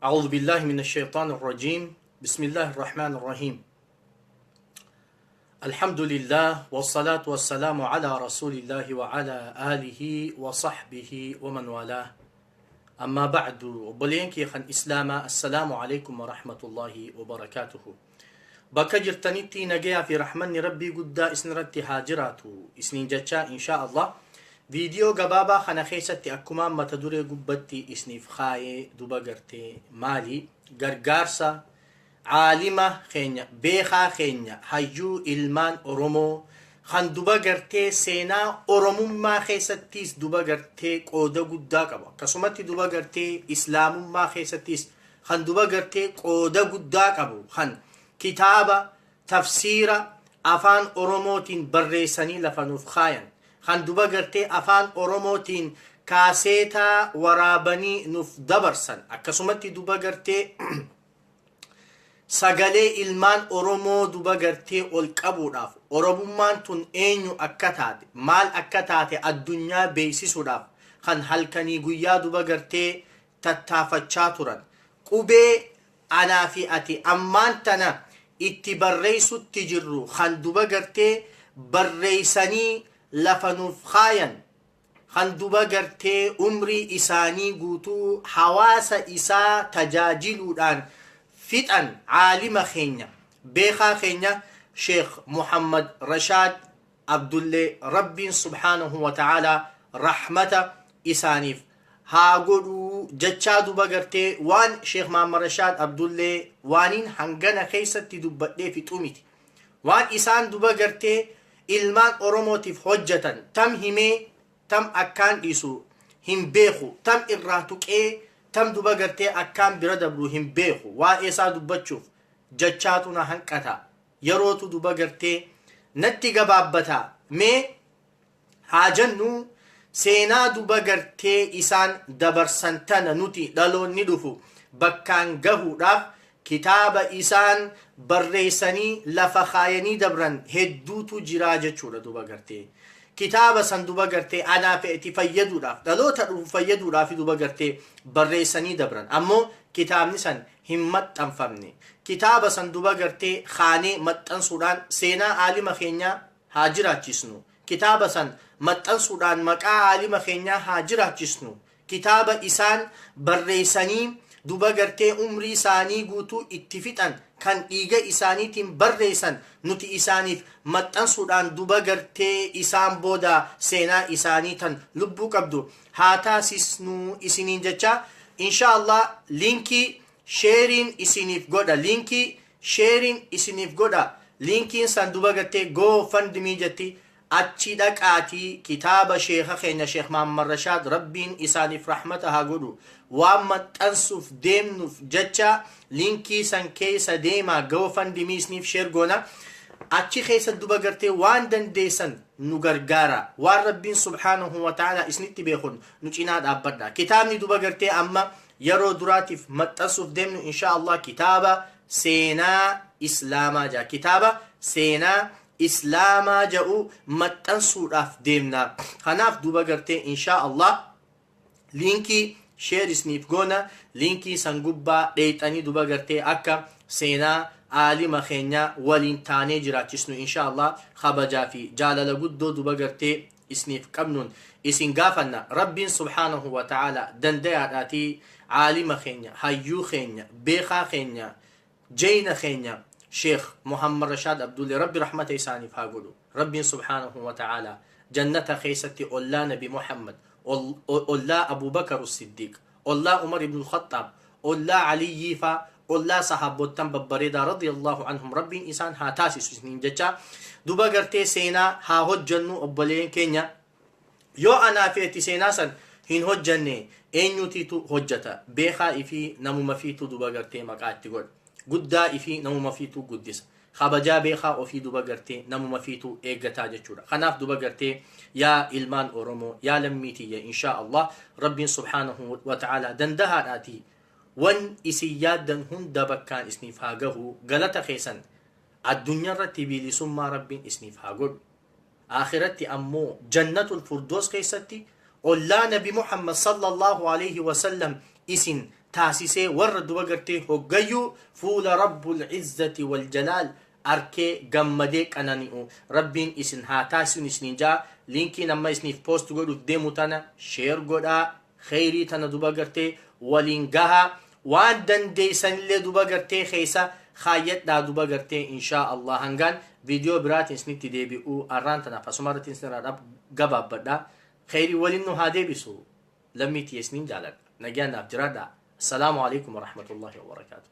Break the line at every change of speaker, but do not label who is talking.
أعوذ بالله من الشيطان الرجيم. بسم الله الرحمن الرحيم. الحمد لله والصلاة والسلام على رسول الله وعلى آله وصحبه ومن والاه. أما بعد، obboleen kiyya islaamaa، السلام عليكم ورحمة الله وبركاته. Bakka jirtanitti nagayaa fi rahmanni Rabbii guddaa isinirratti haa jiraatu isiniin jechaa, إن شاء الله viidiyoo gabaabaa kana keessatti akkumaan mata duree gubbatti isiniif kaayee duba gartee maali, gargaarsa caalima keenya, beekaa keenya, hayyuu ilmaan Oromoo kan duba gartee seenaa Oromummaa keessattis duba gartee qooda guddaa qabu, akkasumatti duba gartee Islaamummaa keessattis kan duba gartee qooda guddaa qabu, kan kitaaba tafsiira Afaan Oromootiin barreessanii lafa nuuf kaayan, kan duba gartee Afaan Oromootiin kaaseetaa waraabanii nuuf dabarsan, akkasumatti duba gartee sagalee ilmaan Oromoo duba gartee ol qabuudhaaf, Oromummaan tun eenyu akka taate, maal akka taate addunyaa beeksisuudhaaf kan halkanii guyyaa duba gartee tattaafachaa turan, qubee anaa fi ati ammaan tana itti barreessutti jirru kan duba gartee barreessanii lafa nuuf kaayan, kan duba gartee umrii isaanii guutuu hawaasa isaa tajaajiluudhaan fixan, caalima keenya, beekaa keenya, Sheekh Muhammad Rashaad Abdullee, Rabbiin سبحانه وتعالى rahmata isaaniif haa godhuu jechaa, duba gartee waan Sheekh Muhammad Rashaad Abdullee waaniin hangana keessatti dubbadhee fixuu miti. Waan isaan duba gartee ilmaan Oromootiif hojjetan tam himee tam akkaan dhiisu hin beeku, tam irraa tuqee tam duba gartee akkaan bira dabru hin beeku. Waa'ee isaa dubbachuuf jechaatu na hanqata, yerootu duba gartee natti gabaabbata. Mee haa jennu, seenaa duba gartee isaan dabarsan tana nuti dhaloonni dhufu bakkaan gahuudhaaf kitaaba isaan barreessanii lafa kaayanii dabran hedduutu jira jechuudha. Duba gartee kitaaba san duba gartee anaa fe'eti fayyaduudhaaf, dhaloota dhufu fayyaduudhaaf duba gartee barreessanii dabran, ammoo kitaabni san hin maxxanfamne. Kitaaba san duba gartee kaanee maxxansuudhaan seenaa aalima keenyaa haa jiraachisnu. Kitaaba san maxxansuudhaan maqaa aalima keenyaa haa jiraachisnu. Kitaaba isaan barreessanii duba gartee umrii isaanii guutuu itti fixan, kan dhiiga isaaniitiin barreessan, nuti isaaniif maxxansuudhaan duba gartee isaan booda seenaa isaanii tan lubbuu qabdu haa taasisnu isiniin jecha. إن شاء الله linkii shareiin isiniif godha, linkii shareiin isiniif godha. Linkiin san duba gartee GoFundMe jetti. Achi dhaqaatii kitaaba sheeka keenya Sheekh Mahammad Rashaad, Rabbiin isaaniif rahmata haa godhu, waan maxxansuuf deemnuuf jecha linkii san keessa deemaa. GoFundMe isiniif share goona. Achi keessa duba gartee waan dandeessan nu gargaara. Waan Rabbiin سبحانه وتعالى isinitti beekun nu cinaa dhaabbadha. Kitaabni duba gartee amma yeroo duraatiif maxxansuuf deemnu إن شاء الله kitaaba seenaa Islaamaa jaa. Kitaaba seenaa Islaamaa jedhu maxxansuudhaaf deemna. Kanaaf duba gartee إن شاء الله linkii share isiniif goona. Linkii san gubbaa dheexanii duba gartee akka seenaa aalima keenya waliin taanee jiraachisnu إن شاء الله kabajaa fi jaalala guddoo duba gartee isiniif qabnuun isin gaafanna. Rabbiin سبحانه وتعالى dandayaadhaatii caalima keenya, hayyuu keenya, beekaa keenya, jeyna keenya, Sheekh Muhammad Rashaad Abdullee, Rabbi rahmata isaaniif haa godhu. Rabbiin سبحانه وتعالى jannata keessatti ollaa Nabi Muhammad, ollaa Abubakar Siddiq, ollaa Umar ibn Khattaab, ollaa Aliyyii faa, ollaa sahaabottan babbareedaa رضي الله عنهم Rabbiin isaan haa taasisu isiniin jecha. Duba gartee seenaa haa hojjannu, obboleen keenya. Yoo anaa feeti seenaa san hin hojjanne, eenyutiitu hojjata? Beekaa ifii namuma fiitu duba gartee maqaa itti godha, guddaa ifii namuma fiitu guddisa, kabajaa beekaa ofii duba gartee namuma fiitu eeggataa jechuudha. Kanaaf duba gartee yaa ilmaan Oromoo, yaa lammii tiyya, إن شاء الله Rabbiin سبحانه وتعالى dandahaadhaatii wan isin yaaddan hunda bakkaan isiniif haa gahu. Galata keessan addunyaa irratti bilisummaa Rabbiin isiniif haa godhu, akhiratti ammoo Jannatul Firdoos keessatti ollaa Nabi Muhammad صلى الله عليه وسلم isin. Taasisee warra duba gartee hoggayyuu fuula Rabbul Izzati wal Jalaal arkee gammadee qanani'u Rabbiin isin haa taasisuun isiniin ja'a. Liinkiin amma isiniif post godhuuf deemu tana share godhaa, kheyrii tana duba gartee waliin gahaa, waan dandeessanillee duba gartee keessa kaayyadhaa duba gartee. Inshaa Allah, hangaan viidiyoo biraatiin isinitti deebi'u arraan tanaaf asuma irratti isinirraa gabaabbadha. Kheyrii waliin nu haa deebisu. Lammii tiyya, isiniin jaaladha, nagaan naaf jiraadha. Assalaamu alaikum warahmatullahi wabarakaatu.